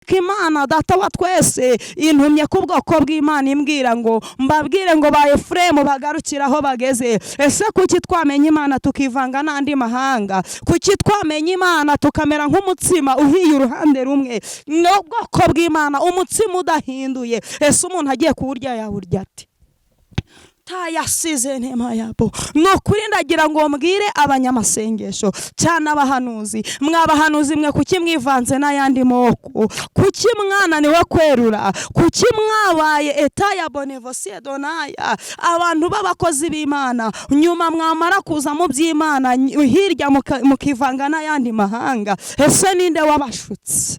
Imana data wa twese intumye ku bwoko bw'Imana imbwira ngo mbabwire ngo ba Efuremu bagarukira aho bageze. Ese kuki twamenya Imana tukivanga n'andi mahanga? Kuki twamenya Imana tukamera nk'umutsima uhiye uruhande rumwe? N'ubwoko bw'Imana umutsima udahinduye. Ese umuntu agiye kuwurya yawurya ate? Tayasize ntema yabo. Ni ukuri ndagira ngo mbwire abanyamasengesho cyane abahanuzi, mwabahanuzi mwe, kuki mwivanze n'ayandi moko? Kuki mwananiwe kwerura? Kuki mwabaye etaya bonevosiye donaya abantu b'abakozi b'Imana, nyuma mwamara kuza mu by'Imana hirya mukivanga n'ayandi mahanga? Ese ninde wabashutse?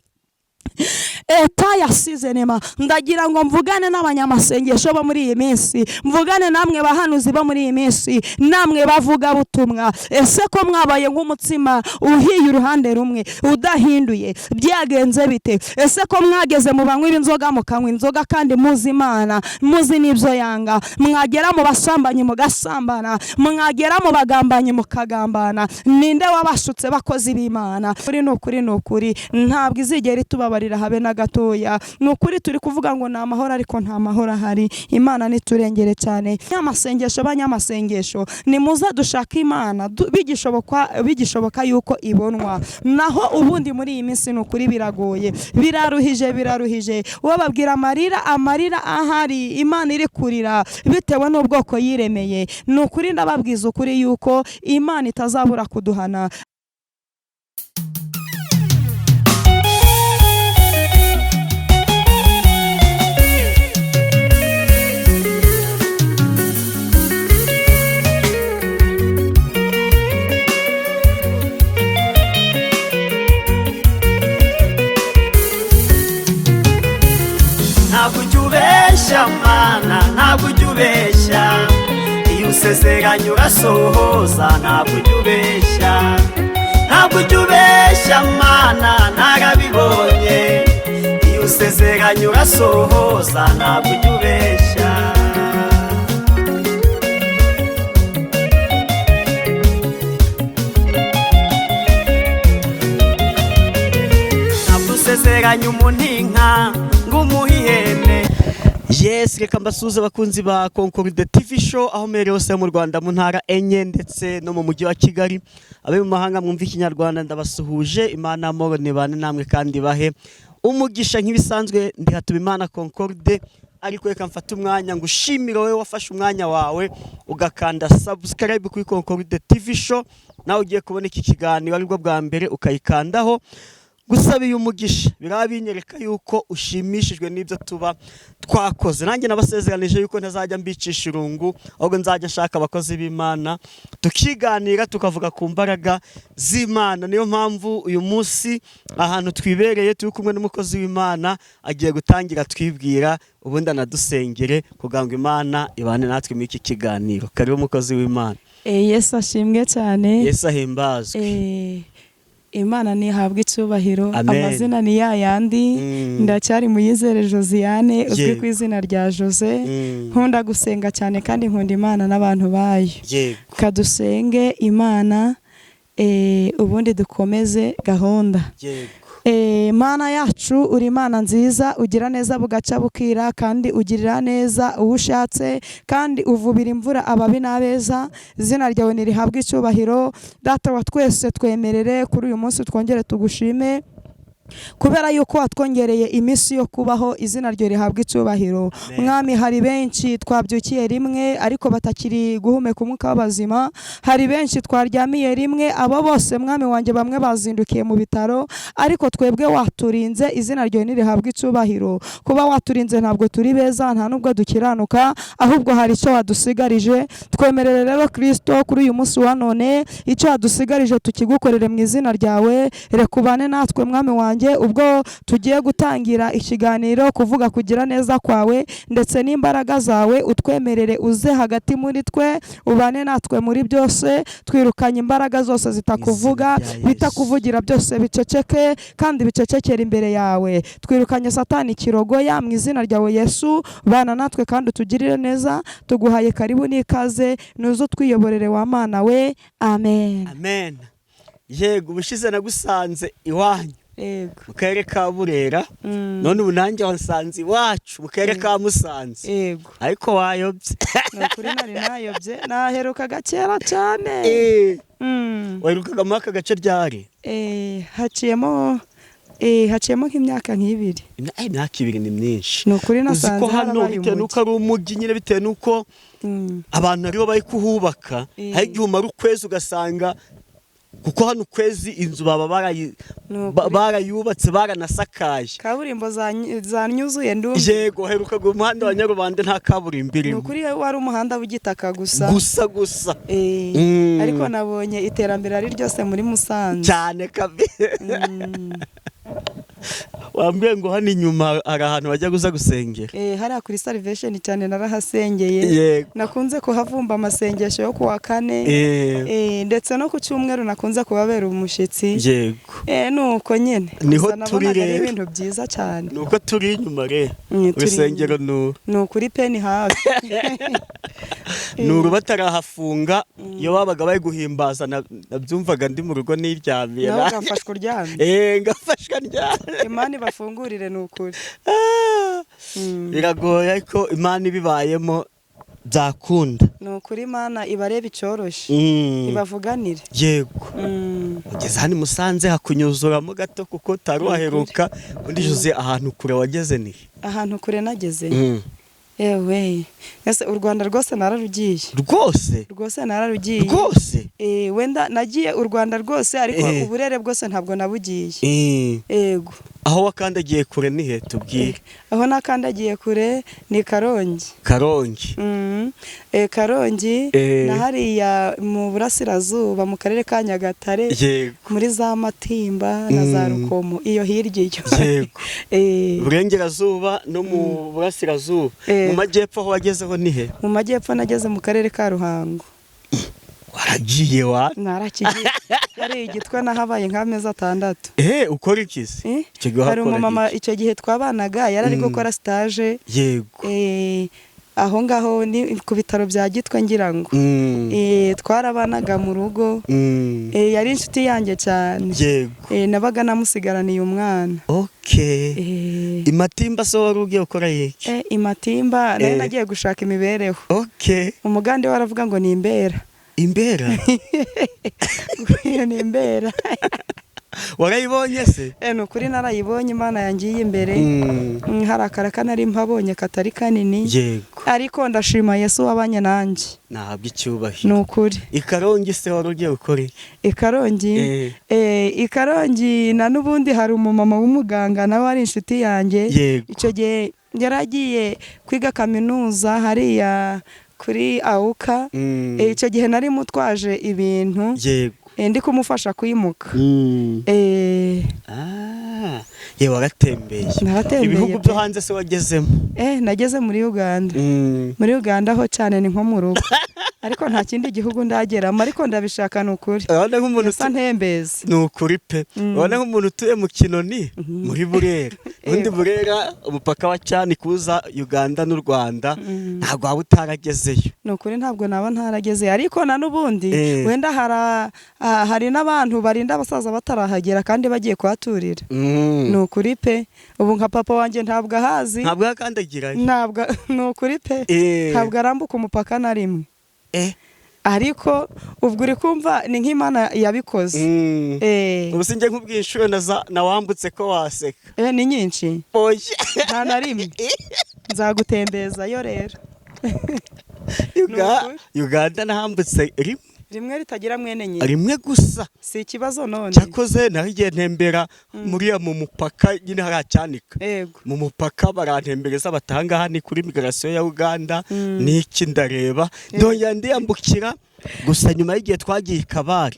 Eta yasize nema. Ndagira ngo mvugane n'abanyamasengesho bo muri iyi minsi, mvugane namwe bahanuzi bo muri iyi minsi, namwe bavuga butumwa. Ese ko mwabaye nk'umutsima uhiye uruhande rumwe udahinduye, byagenze bite? Ese ko mwageze mu banywa inzoga mukanywa inzoga kandi muzi Imana, muzi n'ibyo yanga, mwagera mu basambanyi mugasambana, mwagera mu bagambanyi mukagambana, ninde wabashutse bakozi b'Imana? Kuri ni ukuri, ni ukuri ntabwo izigera itubabarira habe na gatoya. Ni ukuri turi kuvuga ngo ni amahoro, ariko nta mahoro ahari. Imana niturengere cyane. Nyamasengesho, banyamasengesho, nimuze dushake Imana bigishoboka yuko ibonwa. Naho ubundi muri iyi minsi ni ukuri biragoye, biraruhije, biraruhije. Wababwira amarira, amarira ahari, Imana iri kurira bitewe n'ubwoko yiremeye. Ni ukuri ndababwiza ukuri yuko Imana itazabura kuduhana. Ntabwo ujya ubeshya Mana, ntabwo ujya ubeshya. Iyo usezeranye urasohoza, ntabwo ujya ubeshya. Ntabwo ujya ubeshya Mana, narabibonye. Iyo usezeranye urasohoza, ntabwo ujya ubeshya. Ntabwo usezeranye umuntu inka ngo umuhe ihene. Yes, reka mbasuhuze abakunzi ba Concorde TV Show aho muherereye hose mu Rwanda, mu ntara enye ndetse no mu mujyi wa Kigali. Abe mu mahanga mwumva Ikinyarwanda, ndabasuhuje. Imana amahoro nibane namwe kandi bahe umugisha. Nk'ibisanzwe ndi Hatubimana Concorde, ariko reka mfate umwanya ngo ushimire wowe wafashe umwanya wawe ugakanda subscribe kuri Concorde TV Show. Nawe ugiye kubona iki kiganiro aribwo bwa mbere ukayikandaho, gusabiye umugisha, biraba binyereka yuko ushimishijwe n'ibyo tuba twakoze. Nanjye nabasezeranije yuko ntazajya mbicisha irungu, ahubwo nzajya nshaka abakozi b'Imana tukiganira, tukavuga ku mbaraga z'Imana. Niyo mpamvu uyu munsi ahantu twibereye turi kumwe n'umukozi w'Imana, agiye gutangira twibwira, ubundi anadusengere kugira ngo Imana ibane natwe muri iki kiganiro. Karibu umukozi w'Imana. Yesu ashimwe cyane. Yesu ahimbazwe. Imana ntihabwa icyubahiro. Amen. Amazina ni ya yandi, ndacyari Muyizere Josiane, uzwi ku izina rya Jose. Nkunda gusenga cyane kandi nkunda Imana n'abantu bayo. Kadusenge Imana, ubundi dukomeze gahunda. Mana yacu, uri Imana nziza, ugira neza bugaca bukira, kandi ugirira neza uwo ushatse, kandi uvubira imvura ababi n'abeza. Izina ryawe nirihabwe icyubahiro. Data wa twese, twemerere kuri uyu munsi twongere tugushime kubera yuko watwongereye iminsi yo kubaho. Izina ryo rihabwa icyubahiro. Amen. Mwami, hari benshi twabyukiye rimwe ariko batakiri guhumeka umwuka w'abazima, hari benshi twaryamiye rimwe, abo bose mwami wanjye bamwe bazindukiye mu bitaro, ariko twebwe waturinze. Izina ryawe nirihabwa icyubahiro. Kuba waturinze, ntabwo turi beza, nta nubwo dukiranuka, ahubwo hari icyo wadusigarije. Twemerere rero Kristo kuri uyu munsi wa none icyo wadusigarije tukigukorere mu izina ryawe. Reka ubane natwe mwami wanjye ubwo tugiye gutangira ikiganiro, kuvuga kugira neza kwawe ndetse n'imbaraga zawe. Utwemerere uze hagati muri twe, ubane natwe muri byose. Twirukanye imbaraga zose zitakuvuga, Izina rya Yesu. bitakuvugira byose biceceke kandi bicecekere imbere yawe. Twirukanye Satani kirogoya mu izina ryawe Yesu. Bana natwe kandi utugirire neza. Tuguhaye karibu n'ikaze, nuze utwiyoborere wa Mana we. Amen. Amen. Yego, ubushize nagusanze iwanyu. Yego. Mu karere ka Burera. None ubu nanjye wansanze iwacu mu karere ka Musanze. Yego. Ariko wayobye. Ni ukuri nari nayobye, naherukaga kera cyane. Waherukaga muri aka gace ryari? Haciyemo nk'imyaka nk'ibiri. Imyaka 2 ni myinshi. Ni ukuri Uzi nasanze ko hano harabaye bitewe umujyi. n'uko ari umujyi nyine, bitewe n'uko abantu aribo bari kuhubaka, hari igihe umara ukwezi ugasanga, kuko hano ukwezi inzu baba Ni ukuri. barayubatse, baranasakaye. Kaburimbo zanyuzuye ndumva. Yego, herukaga umuhanda wa Nyarubande nta kaburimbo Ni irimo. ukuri wari umuhanda w'igitaka gusa. Gusa gusa. Ariko nabonye iterambere ari ryose muri Musanze. Cyane kabisa. Wambwiye ngo hano inyuma hari ahantu bajya guza gusengera. Hariya kuri Salvation cyane narahasengeye. Nakunze kuhavumba amasengesho yo kuwa kane. Ndetse no ku cyumweru nakunze kubabera umushyitsi. Nuko nyine. Niho Gusa turi nabonaga ari rero. ibintu byiza cyane. Nuko turi inyuma rero. Turi Urusengero inyuma. Ni ukuri pe, ni hafi. Ni uru batarahafunga, iyo babaga bari guhimbaza nabyumvaga ndi mu rugo niryamiye. Nawe ugafashwa uryamye. Ngafashwa ndyamye. Imana ibafungurire, ni ukuri. Biragoye ariko Imana ibibayemo byakunda. Ni ukuri Imana ibareba icyoroshye. Ibavuganire. Yego. Ugeze hano i Musanze hakunyuzuramo gato kuko utari waheruka. Undi Jose, ahantu kure wageze ni he? Ahantu kure nageze. Ewe. Ese u Rwanda rwose nararugiye. Rwose? Rwose nararugiye. Rwose? Wenda nagiye u Rwanda rwose ariko uburere bwose ntabwo nabugiye. Yego. Aho wakandagiye kure ni he, tubwire? Aho nakandagiye kure ni Karongi. Karongi. Karongi na hariya mu burasirazuba mu karere ka Nyagatare. Muri za Matimba na za Rukomo iyo hirya iyo. Burengerazuba no mu burasirazuba. Mu majyepfo aho wagezeho ni he? Mu majyepfo nageze mu karere ka Ruhango. Waragiye wa? Narakigiye. Hari igitwa nahabaye nk'amezi 6. Ukora iki se? Icyo gihe Hari wahakoraga umumama iki? icyo gihe twabanaga yari ari gukora stage. Aho ngaho ni ku bitaro bya Gitwe ngira ngo. Twarabanaga mu rugo. Yari inshuti yanjye cyane. Nabaga namusigaraniye umwana. Imatimba se wari ugiye gukora iki? Imatimba nari nagiye gushaka imibereho. Umugande we aravuga ngo ni imbera. Imbera? Iyo ni imbera. Warayibonye se? Ni ukuri narayibonye, Imana yangiye imbere. Hari akaraka nari mpabonye katari kanini. Ariko ndashima Yesu wabanye nanjye. Nahabwa icyubahiro. Ni ukuri. I Karongi se wari ugiye gukora iki? I Karongi, i Karongi na n'ubundi hari umumama w'umuganga nawe ari inshuti yanjye. Icyo gihe yari agiye kwiga kaminuza hariya kuri AUKA. Icyo gihe nari mutwaje ibintu. Ndi kumufasha kwimuka. Yewe waratembeye. Naratembeye Ibihugu pe. byo hanze se wagezemo? Nageze muri Uganda. Muri Uganda ho cyane ni nko mu rugo. Ariko nta kindi gihugu ndageramo, ariko ndabishaka ni ukuri. Urabona nk'umuntu Gusa ntembeze. Ni ukuri pe. Urabona nk'umuntu utuye mu Kinoni muri Burera. Ubundi Burera umupaka wa Cyani kuza Uganda n'u Rwanda ntabwo waba utaragezeyo. Ni ukuri ntabwo naba ntarageze, ariko na n'ubundi wenda hari n'abantu barinda abasaza batarahagera kandi bagiye kuhaturira. Ni ukuri pe. Ubu nka papa wanjye ntabwo ahazi. Ntabwo yakandagirayo. Ntabwo, ni ukuri pe. Ntabwo arambuka umupaka na rimwe. Ariko ubwo uri kumva ni nk'Imana yabikoze. Ubu sinjye nkubwiye inshuro nawambutse ko waseka. Ni nyinshi. Oya. Nta na rimwe. Nzagutembezayo rero. Uganda nahambutse rimwe. Rimwe ritagira mwene nyina. Rimwe gusa. Si ikibazo none. Cyakoze naho igihe ntembera muri mu mupaka nyine haracyanika. Mu mupaka barantembereza batanga hano kuri migration ya Uganda niki ndareba ndongera ndiyambukira gusa nyuma y'igihe twagiye i Kabare.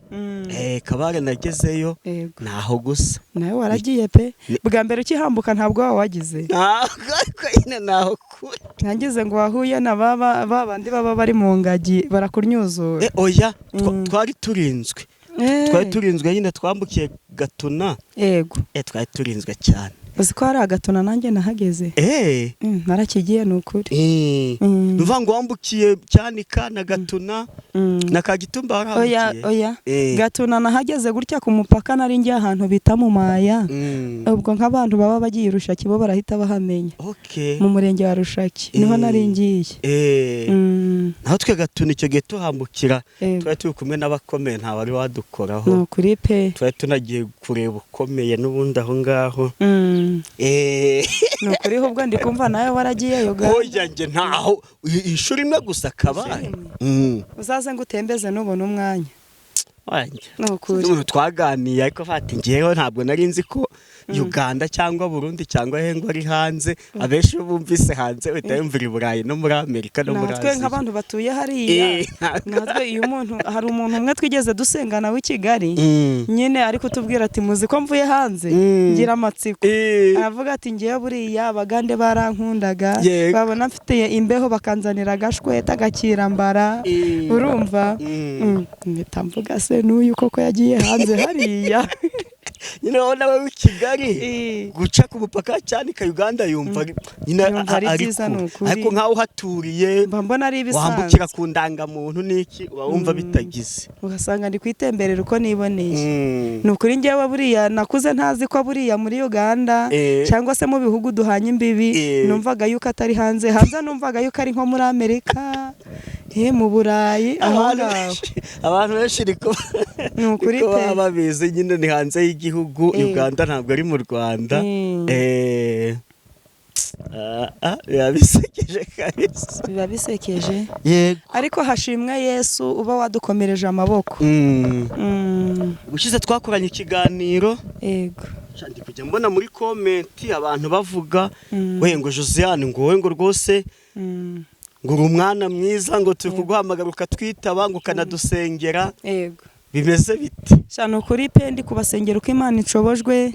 Kabare nagezeyo naho gusa. Nawe waragiye pe. Bwa mbere ukihambuka ntabwo waba wagize. Ntabwo ariko nyine naho kure. Nagize ngo wahuye na baba bandi baba bari mu ngagi barakunyuzura. Oya, twari turinzwe. Twari turinzwe nyine twambukiye Gatuna. Twari turinzwe cyane. Uzi ko hari agatuna nanjye nahageze. Narakigiye ni ukuri. Ni ukuvuga ngo wambukiye Cyanika na Gatuna na Kagitumba Oya. warahambukiye? Oya, Gatuna nahageze gutya ku mupaka, nari ngiye ahantu bita mu Maya. Ubwo nk'abantu baba bagiye i Rushaki bo barahita bahamenya. Mu murenge wa Rushaki niho nari ngiye. Naho twe Gatuna icyo gihe tuhambukira twari turi kumwe n'abakomeye, nta wari wadukoraho. Ni ukuri pe. Twari tunagiye kureba ukomeye n'ubundi aho ngaho. Ni ukuri, ahubwo ndi kumva nawe waragiye Uganda. Oya, njye ntaho, inshuro imwe gusa kabaye. Uzaze ngo utembeze nubona umwanya. Wanjye. Ni ukuri. Umuntu twaganiye ariko fati ngewe ntabwo nari nzi ko Uganda cyangwa Burundi cyangwa hengo ari hanze. Abenshi iyo bumvise hanze uhita yumvira i Burayi no muri Amerika no muri Natwe Aziya. nk'abantu batuye hariya, natwe iyo umuntu, hari umuntu umwe twigeze dusengana w'i Kigali nyine ari kutubwira ati: "Muzi ko mvuye hanze?" Ngira amatsiko. Aravuga ati: "Ngewe buriya Abagande barankundaga, babona mfite imbeho bakanzanira agashweta agakirambara." Urumva? Mpita mvuga: "Se n'uyu koko yagiye hanze hariya?" Nyine urabona we w'i Kigali guca ku mupaka Cyanika Uganda yumva nyine Yumva ari ari byiza, kure. ni ukuri. Ariko nkaho uhaturiye Mba mbona ari ibisanzwe. wambukira ku ndangamuntu n'iki, uba wumva bitagize. Ugasanga ndi kwitemberera uko niboneye. Ni ukuri, ngewe buriya nakuze ntazi ko buriya muri Uganda cyangwa se mu bihugu duhanye imbibi, numvaga yuko atari hanze. Hanze numvaga yuko ari nko muri Amerika, mu Burayi aho Abantu ngaho. Abantu benshi niko Ni ukuri niko pe. baba babizi nyine, ni hanze y'igihugu. Uganda ntabwo ari mu Rwanda. Biba bisekeje kabisa. Biba bisekeje. Yego. Ariko hashimwe Yesu uba wadukomereje amaboko. Ubushize twakoranye ikiganiro, ndi kujya mbona muri comment abantu bavuga we ngo Josiane, ngo wowe ngo rwose ngo uri umwana mwiza, ngo turi kuguhamagara ukatwitaba, ngo ukanadusengera. Bimeze bite? Sha, ni ukuri pe, ndi kubasengera uko Imana inshobojwe.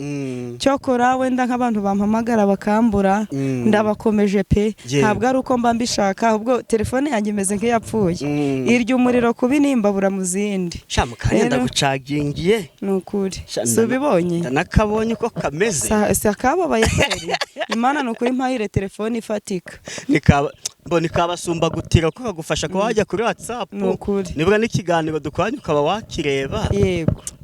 Cyokora wenda nk'abantu bampamagara bakambura, ndabakomeje pe. Ntabwo ari uko mba mbishaka, ahubwo telefone yanjye imeze nk'iyapfuye, irya umuriro kubi nimbabura mu zindi. Sha, mu kanya ndagucagingiye. Ni ukuri. Sha, Si ubibonye? Ndanakabonye uko kameze. Si akababaye kweri? Imana ni ukuri mpahire telefone ifatika. Nikaba mbona ikabasumba gutira ko kagufasha kuba wajya kuri WhatsApp. Ni ukuri. Nibura n'ikiganiro dukoranye ukaba wakireba,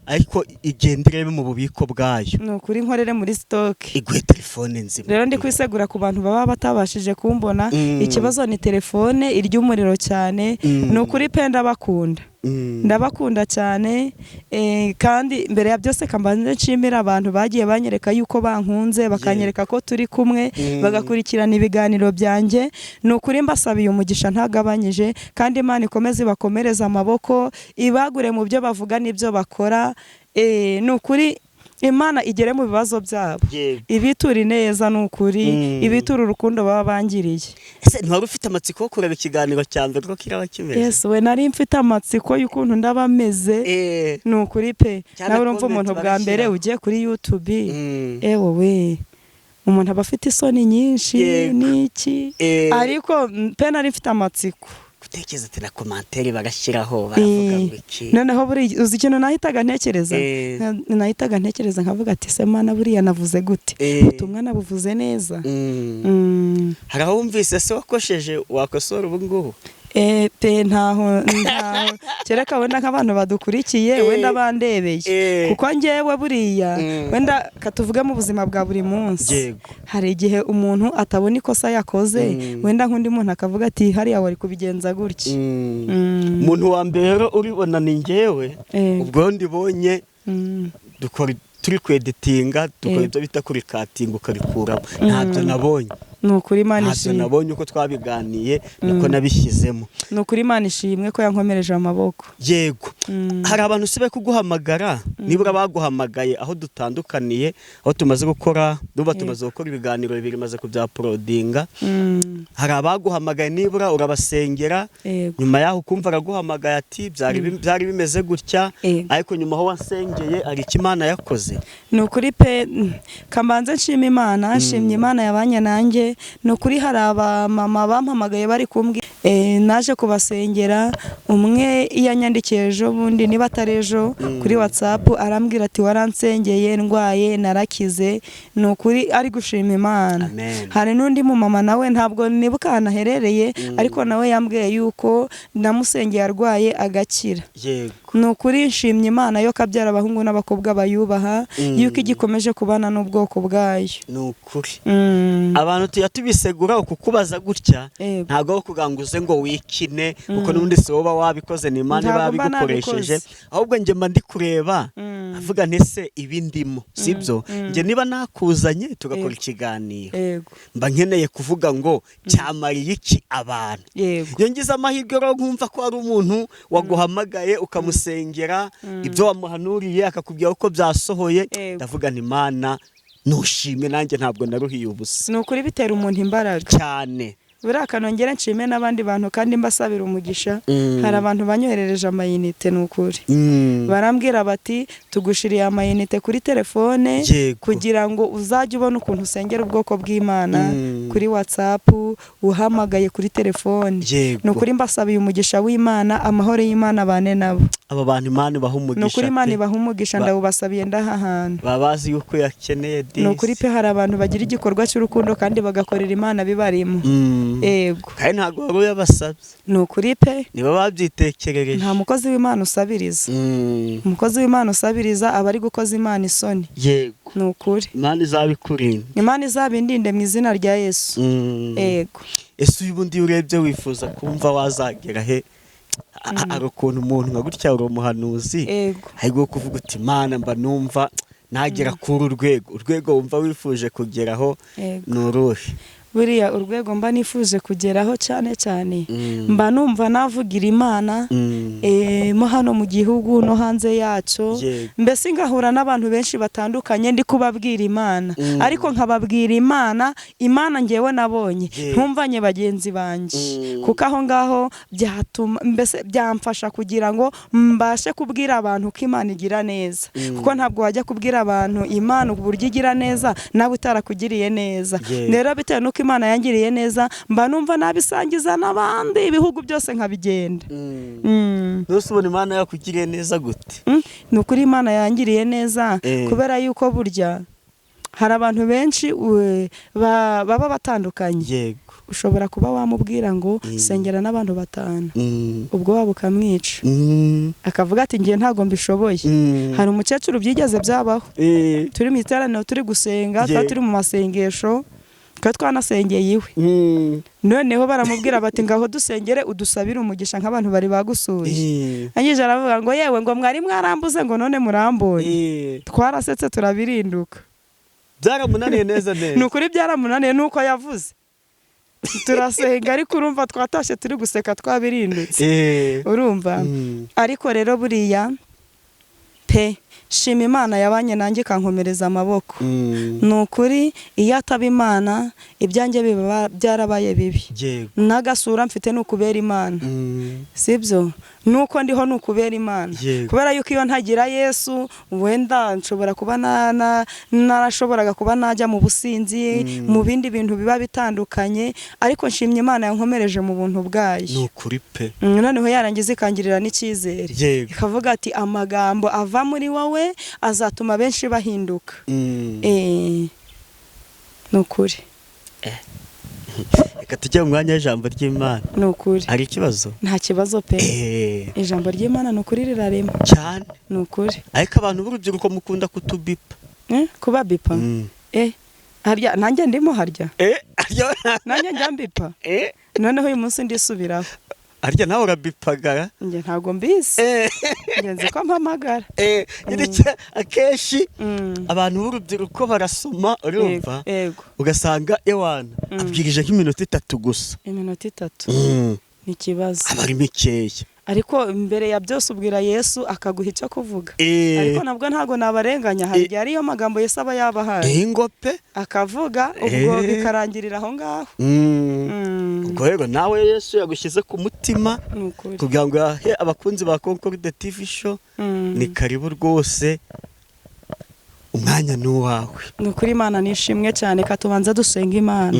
ariko igenda irebe mu bubiko bwayo. Ni ukuri, nkorere muri stock. Iguhe telefone nzima. Rero ndi kwisegura ku bantu baba batabashije kumbona. Ikibazo ni telefone irya umuriro cyane. Ni ukuri pe, ndabakunda. Ndabakunda cyane, kandi mbere ya byose kambanze nshimira abantu bagiye banyereka yuko bankunze, bakanyereka ko turi kumwe, bagakurikirana ibiganiro byanjye. Ni ukuri mbasabiye umugisha ntagabanyije, kandi Imana ikomeze ibakomereze amaboko, ibagure mu byo bavuga n'ibyo bakora. Ni ukuri Imana igere mu bibazo byabo, ibitura ineza, ni ukuri, ibitura urukundo baba bangiriye. Ese ntiwari ufite amatsiko yo kureba ikiganiro cya mbere uko kiraba kimeze? Yesu we, nari mfite amatsiko y'ukuntu ndaba meze. Ni ukuri pe. Cyane Nawe urumva comment umuntu bwa mbere barashyira. ugiye kuri YouTube, ewe we, umuntu aba afite isoni nyinshi n'iki, ariko pe nari mfite amatsiko. Gutekereza ati na commentaire bagashyiraho baravuga ngo iki? Noneho buriya uzi ikintu nahitaga ntekereza? Nahitaga ntekereza nkavuga ati: "Se Mana, buriya navuze gute? Ubutumwa nabuvuze neza?" Hari aho wumvise se wakosheje wakosora ubu ngubu? Pe, ntaho ntaho, kereka wenda nk'abantu badukurikiye, wenda bandebeye, kuko njyewe buriya wenda katuvuge mu buzima bwa buri munsi, hari igihe umuntu atabona ikosa yakoze, wenda nk'undi muntu akavuga ati: "Hariya wari kubigenza gutya." Umuntu wa mbere rero uribona ni njyewe. Ubwo ndibonye dukora turi kweditinga, dukora ibyo bita kurikatinga, ukarikuramo. Ntabyo nabonye. Ni ukuri, Imana Ntabyo ishimwe. nabonye. Uko twabiganiye niko nabishyizemo. Ni ukuri, Imana ishimwe ko yankomereje amaboko. Yego. Hari abantu usibaye kuguhamagara, nibura baguhamagaye aho dutandukaniye, aho tumaze gukora, nuba tumaze gukora ibiganiro bibiri, maze kubyaporodinga, hari abaguhamagaye nibura urabasengera, nyuma yaho ukumva araguhamagaye ati byari bimeze gutya, ariko nyuma aho wasengeye hari icyo Imana yakoze? Ni ukuri pe, kamanze nshima Imana, nshimye Imana yabanye nanjye. Pe, ni ukuri hari abamama bampamagaye bari kumbwira, naje kubasengera. Umwe yanyandikiye ejo bundi, niba atari ejo, kuri WhatsApp arambwira ati: "Waransengeye ndwaye narakize." Ni ukuri ari gushima Imana. Amen. Hari n'undi mumama nawe, ntabwo nibuka ahantu aherereye, ariko nawe yambwiye yuko namusengeye arwaye agakira. Ni ukuri nshimye Imana yo kabyara abahungu n'abakobwa bayubaha, yuko igikomeje kubana n'ubwoko bwayo. Ni ukuri. Abantu tujya tubisegura kukubaza gutya, ntabwo aho kugira ngo uze ngo wikine, kuko n'ubundi si wowe uba wabikoze, ni Imana iba Ntabwo mba yabigukoresheje. nabikoze. Ahubwo njye mba ndi kureba, avuga nti: "Ese ibi ndimo sibyo?" Njye niba nakuzanye tugakora ikiganiro, mba nkeneye kuvuga ngo cyamariye iki abantu. Iyo ngize amahirwe rero nkumva ko hari umuntu waguhamagaye, ukamusengera, ibyo wamuhanuriye akakubwira uko byasohoye, ndavuga nti: "Imana nushime, nanjye ntabwo naruhiye ubusa." Ni ukuri bitera umuntu imbaraga. Cyane. Buriya kanongere nshime n'abandi bantu kandi mbasabira umugisha. Hari abantu banyoherereje amayinite, ni ukuri. Barambwira bati: "Tugushiriye amayinite kuri telefone kugira ngo uzajye ubona ukuntu usengera ubwoko bw'Imana kuri WhatsApp, uhamagaye kuri telefone." Ni ukuri mbasabiye umugisha w'Imana, amahoro y'Imana abane nabo. Aba bantu Imana ibaha Ni umugisha ukuri Imana pe. ibaha umugisha, ndawubasabiye ndaha hantu. Baba bazi yuko yakeneye disi. Ni ukuri pe, hari abantu bagira igikorwa cy'urukundo kandi bagakorera Imana bibarimo. Yego. Kandi ntabwo wari uyabasabye. Ni ukuri pe. Niba babyitekerereje. Nta mukozi w'Imana usabiriza. Umukozi w'Imana usabiriza aba ari gukoza Imana isoni. Ni ukuri. Imana izabikurinda. Imana izabindinde mu izina rya Yesu. Yego. Ese uyu bundi iyo urebye wifuza kumva wazagera he? Hari ukuntu umuntu nka gutya, uri umuhanuzi, ariko kuvuga uti: "Imana, mba numva nagera kuri uru rwego." Urwego wumva wifuje kugeraho ni uruhe? Buriya urwego mba nifuje kugeraho cyane cyane, mba numva navugira Imana mo hano mu gihugu no hanze yacyo, mbese ngahura n'abantu benshi batandukanye ndi kubabwira Imana, ariko nkababwira Imana, Imana ngewe nabonye, ntumvanye bagenzi banjye, kuko aho ngaho byatuma, mbese byamfasha kugira ngo mbashe kubwira abantu ko Imana igira neza, kuko ntabwo wajya kubwira abantu Imana uburyo igira neza nawe itarakugiriye neza. Rero bitewe n'uko Imana yangiriye neza, mba numva nabisangiza n'abandi, ibihugu byose nkabigenda. Nose ubona Imana yakugiriye neza gute? Ni ukuri Imana yangiriye neza, kubera yuko burya hari abantu benshi baba batandukanye. Ushobora kuba wamubwira ngo sengera n'abantu batanu, ubwo waba ukamwica, akavuga ati: "Ngiye, ntabwo mbishoboye." Hari umukecuru byigeze byabaho, turi mu iteraniro turi gusenga, tuba turi mu masengesho, twari twanasengeye iwe. Noneho baramubwira bati: "Ngaho dusengere, udusabire umugisha nk'abantu bari bagusuye." Angije aravuga ngo: "Yewe," ngo, "mwari mwarambuze," ngo, "none murambuye." Twarasetse turabirinduka. Byaramunaniye neza neza. Ni ukuri byaramunaniye, nuko yavuze turasenga, ariko urumva twatashye turi guseka twabirindutse. Urumva? Ariko rero buriya pe, shima Imana yabanye nanjye ikankomereza amaboko. Ni ukuri iyo ataba Imana ibyanjye biba byarabaye bibi. N'agasura mfite ni ukubera Imana. Sibyo? Nuko ndiho ni ukubera Imana. Kubera yuko iyo ntagira Yesu, wenda nshobora kuba narashoboraga kuba najya mu businzi, mu bindi bintu biba bitandukanye, ariko nshimye Imana yankomereje mu buntu bwayo. Ni ukuri pe. Noneho yarangiza ikangirira n'icyizere, ikavuga ati: "Amagambo ava muri wowe azatuma benshi bahinduka." Ni ukuri. Reka tujye mu mwanya w'ijambo ry'Imana. Ni ukuri. Hari ikibazo? Nta kibazo pe. Ijambo ry'Imana ni ukuri rirarema. Cyane. Ni ukuri. Ariko abantu b'urubyiruko mukunda kutubipa. Kuba bipa? Harya nanjye ndimo harya? Arya. Nanjye njya mbipa. Noneho uyu munsi ndisubiraho. Arya nawe urabipagara? Njye ntabwo mbizi. Njye nzi ko mpamagara. Nyine akenshi abantu b'urubyiruko barasoma, urumva, Yego. ugasanga ewana abwirije nk'iminota 3 gusa. Iminota 3 ni ikibazo. Aba ari mikeya. Ariko mbere ya byose ubwira Yesu akaguha icyo kuvuga. Ariko nabwo ntabwo nabarenganya, hari igihe ariyo magambo Yesu aba yabahaye, Ingo pe. akavuga, ubwo bikarangirira aho ngaho. Ubwo rero nawe Yesu yagushyize ku mutima Ni ukuri. kugira ngo yahe abakunzi ba Concorde TV Show, ni karibu rwose. Umwanya ni uwawe. Ni ukuri, Imana nishimwe cyane. Katubanza dusenga Imana.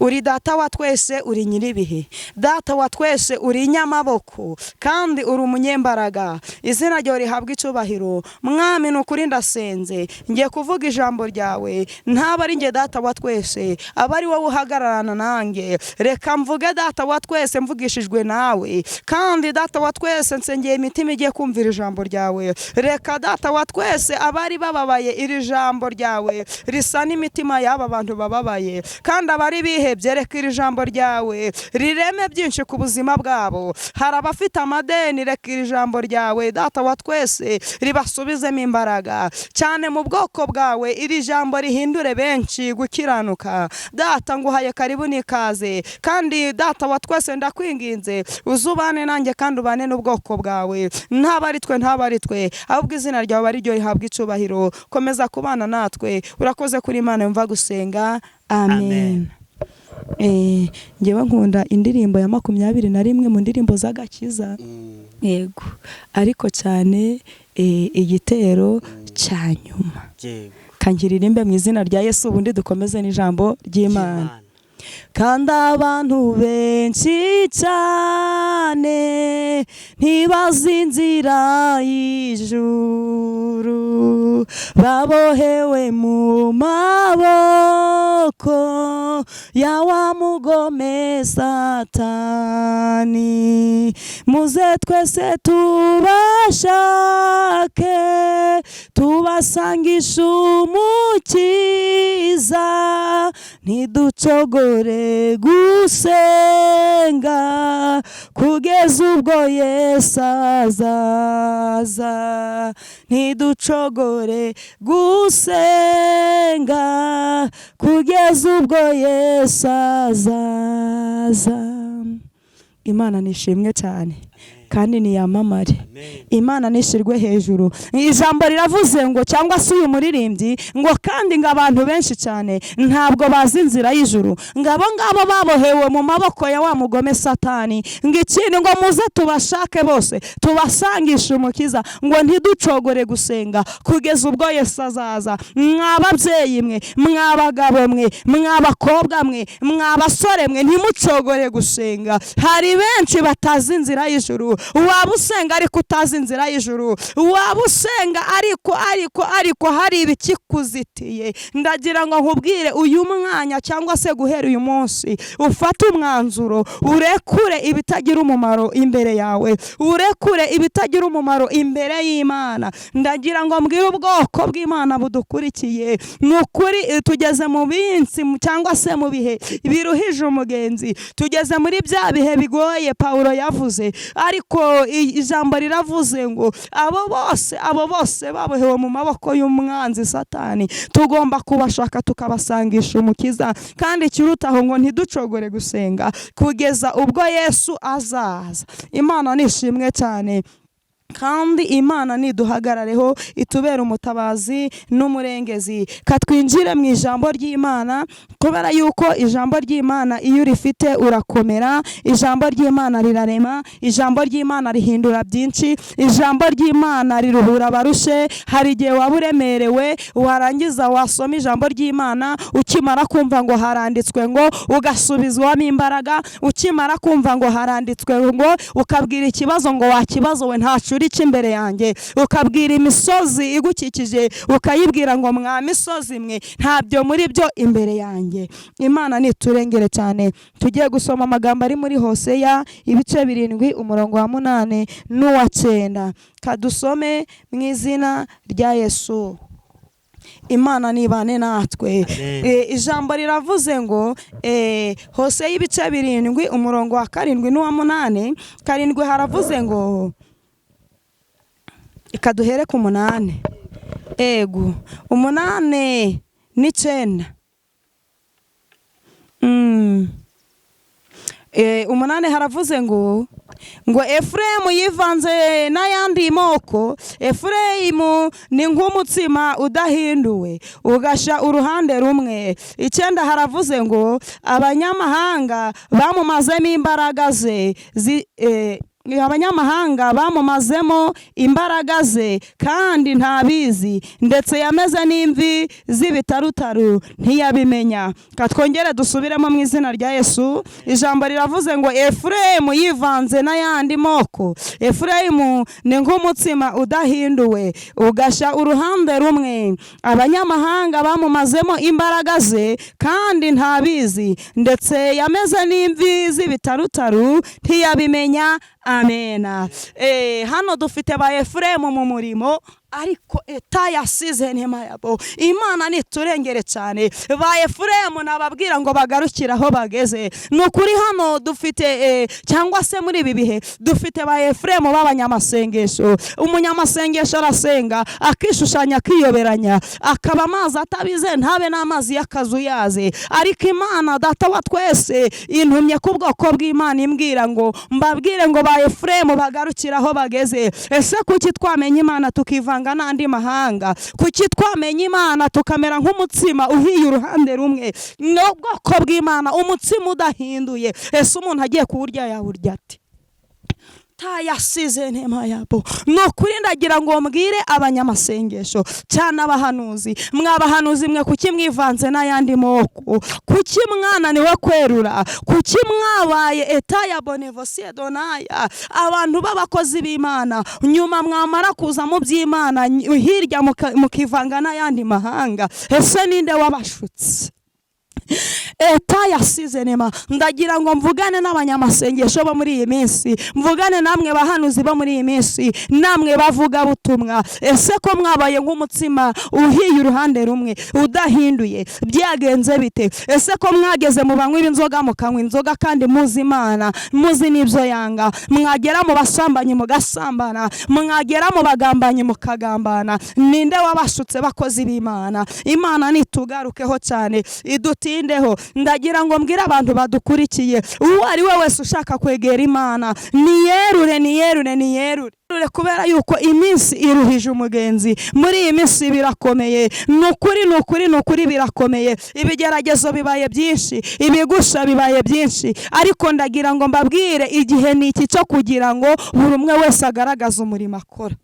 Uri Data wa twese, uri nyir'ibihe. Data wa twese, uri inyamaboko kandi uri umunyembaraga. Izina ryawe rihabwa icyubahiro, Mwami. Ni ukuri ndasenze, ngiye kuvuga ijambo ryawe, ntaba ari njye, Data wa twese, aba ari wowe uhagararana nanjye. Reka mvuge, Data wa twese, mvugishijwe nawe. Kandi Data wa twese, nsengeye imitima igiye kumvira ijambo ryawe. Reka, Data wa twese, abari bababaye, iri jambo ryawe risa n'imitima y'aba bantu bababaye, kandi abari bihebye, reka iri jambo ryawe rireme byinshi ku buzima bwabo. Hari abafite amadeni, reka iri jambo ryawe, Data wa twese, ribasubizemo imbaraga cyane mu bwoko bwawe. Iri jambo rihindure benshi gukiranuka. Data, nguhaye karibu n'ikaze, kandi Data wa twese, ndakwinginze uzubane nanjye kandi ubane n'ubwoko bwawe. Ntaba ari twe, ntaba ari twe, ahubwo izina ryawe ari ryo rihabwa icubahiro. Komeza kubana natwe. Urakoze kuri Imana yumva gusenga. Amen. Amen. Njyewe nkunda indirimbo ya 21 mu ndirimbo z'agakiza. Yego, ariko cyane igitero cya nyuma. Kangiririmbe mu izina rya Yesu, ubundi dukomeze n'ijambo ry'Imana. Kandi abantu benshi cyane ntibazi inzira y'ijuru, babohewe mu maboko ya wa mugome Satani. Muze twese tubashake, tubasangishe Umukiza, ntiducogore gusenga kugeza ubwo Yesu azaza, ntiducogore gusenga kugeza ubwo Yesu azaza. Imana nishimwe cyane kandi niyamamare. Imana nishirwe hejuru. Ijambo riravuze ngo, cyangwa se uyu muririmbyi ngo, kandi ngo abantu benshi cyane ntabwo bazi inzira y'ijuru, ngo abo ngabo babohewe mu maboko ya wa mugome Satani, ngo ikindi ngo muze tubashake bose, tubasangishe Umukiza, ngo ntiducogore gusenga kugeza ubwo Yesu azaza. Mwa babyeyi mwe, mwa bagabo mwe, mwa bakobwa mwe, mwa basore mwe, ntimucogore gusenga. Hari benshi batazi inzira y'ijuru. Waba usenga ariko utazi inzira y'ijuru, waba usenga ariko hari ibikikuzitiye. Ndagira ngo nkubwire uyu mwanya, cyangwa se guhera uyu munsi, ufate umwanzuro, urekure ibitagira umumaro imbere yawe, urekure ibitagira umumaro imbere y'Imana. Ndagira ngo mbwire ubwoko bw'Imana budukurikiye, ni ukuri tugeze mu minsi cyangwa se mu bihe biruhije umugenzi, tugeze muri bya bihe bigoye Pawulo yavuze. Ariko ijambo riravuze ngo abo bose babohewe mu maboko y'umwanzi Satani, tugomba kubashaka tukabasangisha Umukiza. Kandi ikirutaho, ngo ntiducogore gusenga kugeza ubwo Yesu azaza. Imana nishimwe cyane, kandi Imana niduhagarareho, itubere umutabazi n'umurengezi. Katwinjire mu ijambo ry'Imana, kubera yuko ijambo ry'Imana iyo urifite urakomera. Ijambo ry'Imana rirarema, ijambo ry'Imana rihindura byinshi, ijambo ry'Imana riruhura abarushe. Hari igihe waba uremerewe, warangiza wasoma ijambo ry'Imana, ukimara kumva ngo haranditswe ngo, ugasubizwamo imbaraga. Ukimara kumva ngo haranditswe ngo, ukabwira ikibazo ngo wa kibazo we, ntacu uri imbere yanjye. Ukabwira imisozi igukikije, ukayibwira ngo mwa misozi mwe, ntabyo muri byo imbere yanjye. Imana niturengere cyane. Tugiye gusoma amagambo ari muri Hoseya ibice 7, umurongo wa 8 n'uwa 9. Kadusome mu izina rya Yesu. Imana nibane natwe. Amen. Ijambo riravuze ngo Hoseya ibice 7, umurongo wa 7 n'uwa 8. 7 haravuze ngo, ikaduhere ku 8. Ego, 8 n'9. 8 haravuze ngo Efuremu yivanze n'ayandi moko, Efurayimu ni nk'umutsima udahinduwe ugasha uruhande rumwe. 9 haravuze ngo abanyamahanga bamumazemo imbaraga ze. Abanyamahanga bamumazemo imbaraga ze kandi ntabizi, ndetse yameze n'imvi z'ibitarutaru ntiyabimenya. Katwongere dusubiremo mu izina rya Yesu. Ijambo riravuze ngo Efuremu yivanze n'ayandi moko. Efuremu ni nk'umutsima udahinduwe ugasha uruhande rumwe. Abanyamahanga bamumazemo imbaraga ze kandi ntabizi, ndetse yameze n'imvi z'ibitarutaru ntiyabimenya. Amena. Hano dufite ba Efuremu mu murimo, ariko eta yasize ntema yabo. Imana niturengere cyane. Ba Efuremu nababwira ngo bagarukire aho bageze. Ni ukuri hano dufite, cyangwa se muri ibi bihe dufite ba Efuremu b'abanyamasengesho. Umunyamasengesho arasenga akishushanya, akiyoberanya, akaba amazi atabize, ntabe n'amazi y'akazu yaze. Ariko Imana Data wa twese intumye ku bwoko bw'Imana imbwira ngo mbabwire ngo ba Efuremu bagarukire aho bageze. Ese kuki twamenya Imana tukivanga n'andi mahanga? Kuki twamenya Imana tukamera nk'umutsima uhiye uruhande rumwe? N'ubwoko bw'Imana umutsima udahinduye, ese umuntu agiye kuwurya yawurya ate? Tayasize ntema yabo. Ni ukuri ndagira ngo mbwire abanyamasengesho cyane abahanuzi, mwabahanuzi mwe, kuki mwivanze n'ayandi moko? Kuki mwananiwe kwerura? Kuki mwabaye eta ya bonevosiye donaya, abantu b'abakozi b'Imana, nyuma mwamara kuza mu by'Imana hirya mukivanga n'ayandi mahanga? Ese ninde wabashutse? Eta yasize nema. Ndagira ngo mvugane n'abanyamasengesho bo muri iyi minsi, mvugane namwe bahanuzi bo muri iyi minsi, namwe bavuga butumwa. Ese ko mwabaye nk'umutsima uhiye uruhande rumwe udahinduye, byagenze bite? Ese ko mwageze mu banywa inzoga mukanywa inzoga kandi muzi Imana, muzi n'ibyo yanga, mwagera mu basambanyi mugasambana, mwagera mu bagambanyi mukagambana, ninde wabashutse bakozi b'Imana? Imana nitugarukeho cyane, idutindeho. Ndagira ngo mbwire abantu badukurikiye, uwo ari we wese ushaka kwegera Imana niyerure, niyerure, niyerure, kubera yuko iminsi iruhije umugenzi. Muri iyi minsi birakomeye, ni ukuri, ni ukuri, ni ukuri birakomeye. Ibigeragezo bibaye byinshi, ibigusha bibaye byinshi, ariko ndagira ngo mbabwire igihe ni iki cyo kugira ngo buri umwe wese agaragaze umurimo akora.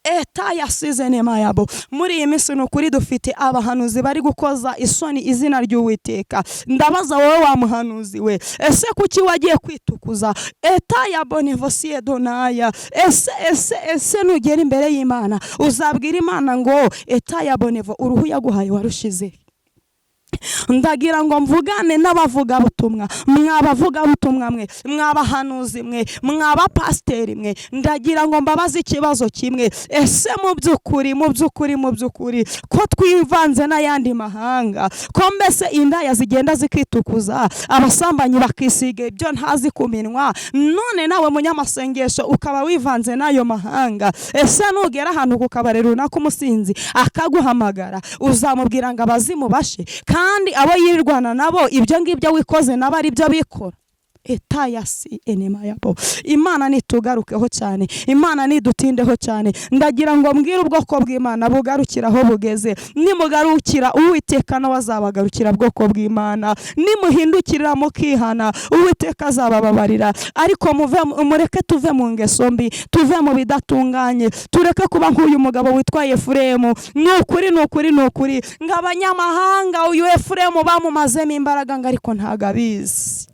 Eta yasize nema yabo. Muri iyi minsi ni ukuri dufite abahanuzi bari gukoza isoni izina ry'Uwiteka. Ndabaza wowe wa muhanuzi we, ese kuki wagiye kwitukuza? Eta ya bonevosiye donaya. Ese ese ese nugera imbere y'Imana uzabwira Imana ngo eta ya bonevo uruhu yaguhaye warushize? Ndagira ngo mvugane n'abavugabutumwa, mwabavugabutumwa mwe, mwabahanuzi mwe, mwabapasiteri mwe, ndagira ngo mbabaze ikibazo kimwe. Ese mu by'ukuri, mu by'ukuri, mu by'ukuri ko twivanze n'ayandi mahanga, ko mbese indaya zigenda zikitukuza, abasambanyi bakisiga ibyo ntazi ku minwa, none nawe munyamasengesho ukaba wivanze n'ayo mahanga, ese nugera ahantu ku kabari runaka umusinzi akaguhamagara, uzamubwira ngo abazimu bashe, kandi abo yirwana nabo ibyo ngibyo wikoze nabo ari byo bikora? Eta yasi enema yabo. Imana nitugarukeho cyane, Imana nidutindeho cyane. Ndagira ngo mbwire ubwoko bw'Imana bugarukira aho bugeze. Nimugarukira Uwiteka nawe azabagarukira, bwoko bw'Imana. Nimuhindukirira mukihana, Uwiteka azabababarira. Ariko muve, mureke tuve mu ngeso mbi, tuve mu bidatunganye, tureke kuba nk'uyu mugabo witwa Efuremu. Ni ukuri, ni ukuri, ni ukuri ngo abanyamahanga uyu Efuremu bamumazemo imbaraga, ngo ariko ntago abizi.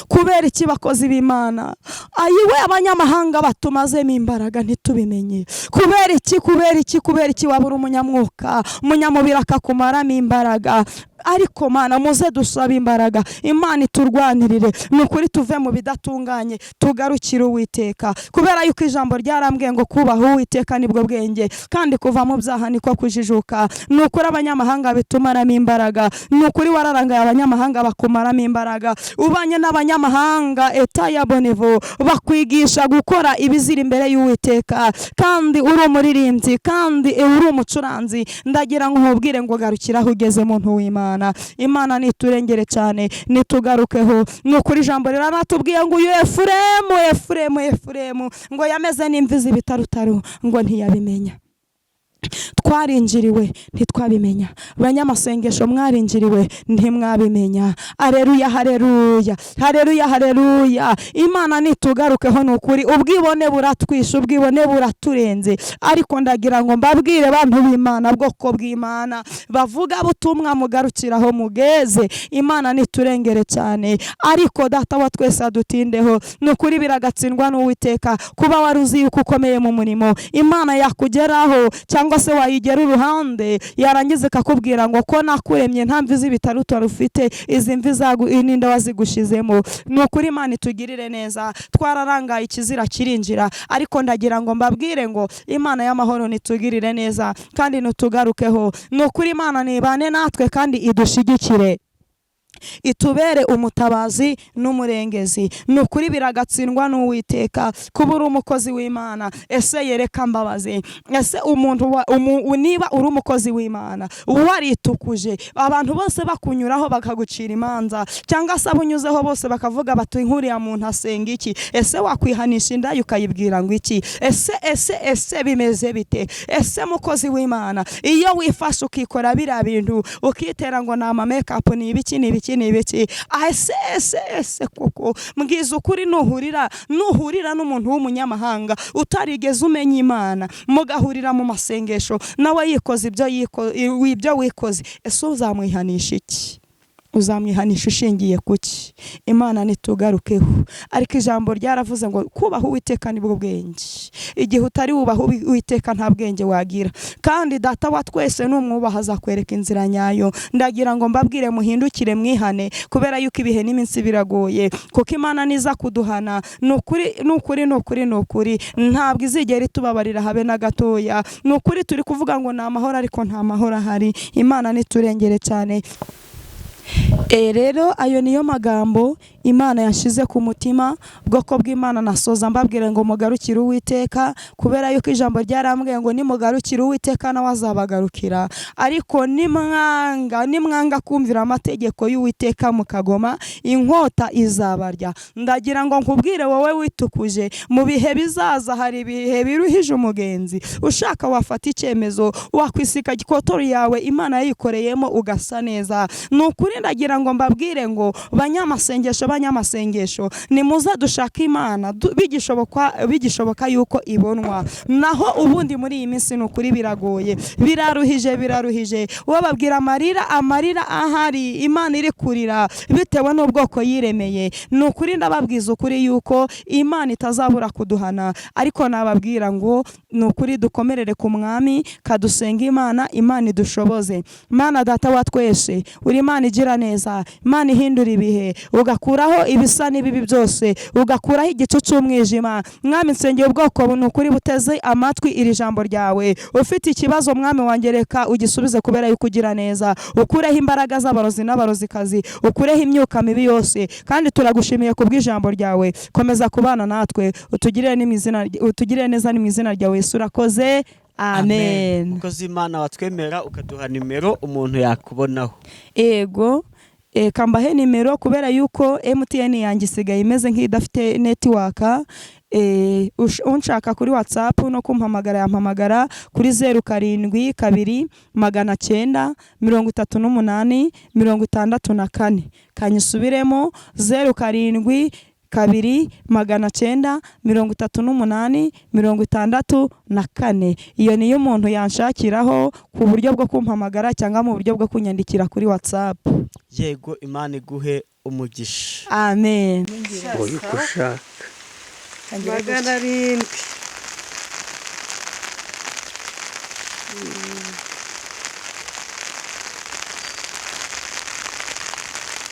Kubera iki bakozi b'Imana? Ayiwe, abanyamahanga batumazemo imbaraga ntitubimenye. Kubera iki? Kubera iki? Kubera iki wabura umunyamwuka, umunyamubiri akakumaramo imbaraga? Ariko Mana, muze dusaba imbaraga, Imana iturwanirire. Ni ukuri tuve mu bidatunganye, tugarukire Uwiteka, kubera yuko ijambo ryarambwiye ngo kubaha Uwiteka nibwo bwenge, kandi kuva mu byaha niko kujijuka. Ni ukuri abanyamahanga bitumaramo imbaraga. Ni ukuri wararangaye, abanyamahanga bakumaramo imbaraga. Ubanye n'abanyamahanga eta ya bonevo, bakwigisha gukora ibizira imbere y'Uwiteka, kandi uri umuririmbyi, kandi uri umucuranzi. Ndagira ngo nkubwire ngo garukira aho ugeze, muntu w'Imana. Imana niturengere cyane, nitugarukeho. Ni ukuri ijambo riranatubwiye ngo uyu Efuremu, Efuremu, Efuremu ngo yameze n'imvi z'ibitarutaru ngo ntiyabimenya. Twarinjiriwe ntitwabimenya. Banyamasengesho, mwarinjiriwe ntimwabimenya. Areruya, hareruya, hareruya, hareruya! Imana nitugarukeho. Ni ukuri ubwibone buratwishe, ubwibone buraturenze. Ariko ndagira ngo mbabwire, bantu b'Imana, bwoko bw'Imana, bavuga butumwa, mugarukiraho mugeze. Imana niturengere cyane, ariko Data wa twese adutindeho. Ni ukuri biragatsindwa n'Uwiteka. Kuba wari uzi yuko ukomeye mu murimo, Imana yakugeraho cyangwa se wayigera uruhande, yarangiza ikakubwira ngo: "Ko nakuremye nta mvi z'ibitaruta ufite, izi mvi ninde wazigushizemo?" Ni ukuri Imana itugirire neza. Twararangaye, ikizira kirinjira. Ariko ndagira ngo mbabwire ngo Imana y'amahoro nitugirire neza kandi nitugarukeho. Ni ukuri Imana nibane natwe kandi idushigikire, itubere umutabazi n'umurengezi. Ni ukuri biragatsindwa n'Uwiteka. Kuba uri umukozi w'Imana, ese yereka mbabazi, ese umuntu niba uri umukozi w'Imana waritukuje, abantu bose bakunyuraho bakagucira imanza, cyangwa se abo unyuzeho bose bakavuga bati: "Nkuriya muntu asenga iki?" Ese wakwihanisha indaya ukayibwira ngo iki? Ese, ese, ese bimeze bite? Ese mukozi w'Imana, iyo wifashe ukikora biriya bintu, ukitera ngo ni ama makeup, ni ibiki, ni ibiki, ni ibiki, ese, ese, ese koko mbwiza ukuri, nuhurira n'umuntu w'umunyamahanga utarigeze umenya Imana, mugahurira mu masengesho, nawe yikoze ibyo wikoze, ese uzamwihanisha iki? Uzamwihanisha ushingiye kuki? Imana nitugarukeho. Ariko ijambo ryaravuze ngo kubaha Uwiteka nibwo bwenge. Igihe utari wubaha Uwiteka, nta bwenge wagira. Kandi Data wa twese numwubaha azakwereka inzira nyayo. Ndagira ngo mbabwire muhindukire, mwihane, kubera yuko ibihe n'iminsi biragoye. Kuko Imana niza kuduhana, ni ukuri, ni ukuri, ni ukuri, ni ukuri, ntabwo izigera itubabarira habe na gatoya. Ni ukuri turi kuvuga ngo ni amahoro, ariko nta mahoro ahari. Imana niturengere cyane. Rero ayo niyo magambo Imana yashyize ku mutima. Bwoko bw'Imana, nasoza mbabwira ngo mugarukire Uwiteka, kubera yuko ijambo ryarambwiye ngo nimugarukire Uwiteka nawe azabagarukira. Ariko nimwanga kumvira amategeko y'Uwiteka mukagoma, inkota izabarya. Ndagira ngo nkubwire wowe witukuje, mu bihe bizaza hari ibihe biruhije umugenzi. Ushaka wafata icyemezo, wakwisika gikotori yawe Imana yayikoreyemo, ugasa neza. Ni ukuri ndagira ngo mbabwire ngo banyamasengesho, banyamasengesho, nimuze dushake Imana bigishoboka yuko ibonwa. Naho ubundi muri iyi minsi ni ukuri biragoye, biraruhije, biraruhije. Bababwira amarira, amarira ahari, Imana iri kurira bitewe n'ubwoko yiremeye. Ni ukuri ndababwiza ukuri yuko Imana itazabura kuduhana. Ariko nababwira ngo ni ukuri dukomerere ku Mwami, kadusenga Imana, Imana idushoboze. Imana Data wa twese, uri Imana igira neza, Imana ihindura ibihe, ugakuraho ibisa n'ibibi byose, ugakuraho igicu cy'umwijima. Mwami, nsengeye ubwoko, ni ukuri buteze amatwi iri jambo ryawe. Ufite ikibazo, Mwami wanjye, reka ugisubize, kubera yuko ugira neza. Ukureho imbaraga z'abarozi n'abarozikazi, ukureho imyuka mibi yose. Kandi turagushimiye kubw'ijambo ryawe. Komeza kubana natwe, utugirire neza, ni mu izina ryawe Yesu urakoze, amen. Umukozi w'Imana, watwemera ukaduha nimero umuntu yakubonaho? Ego, kambahe nimero, kubera yuko MTN yanjye isigaye imeze nk'idafite network. Unshaka kuri WhatsApp no kumpamagara, yampamagara kuri 072 938 64. Kanyisubiremo: 072 938 64. Iyo niyo umuntu yanshakiraho ku buryo bwo kumpamagara cyangwa mu buryo bwo kunyandikira kuri WhatsApp. Yego, Imana iguhe umugisha. Amen. Wowe uko ushaka. 700.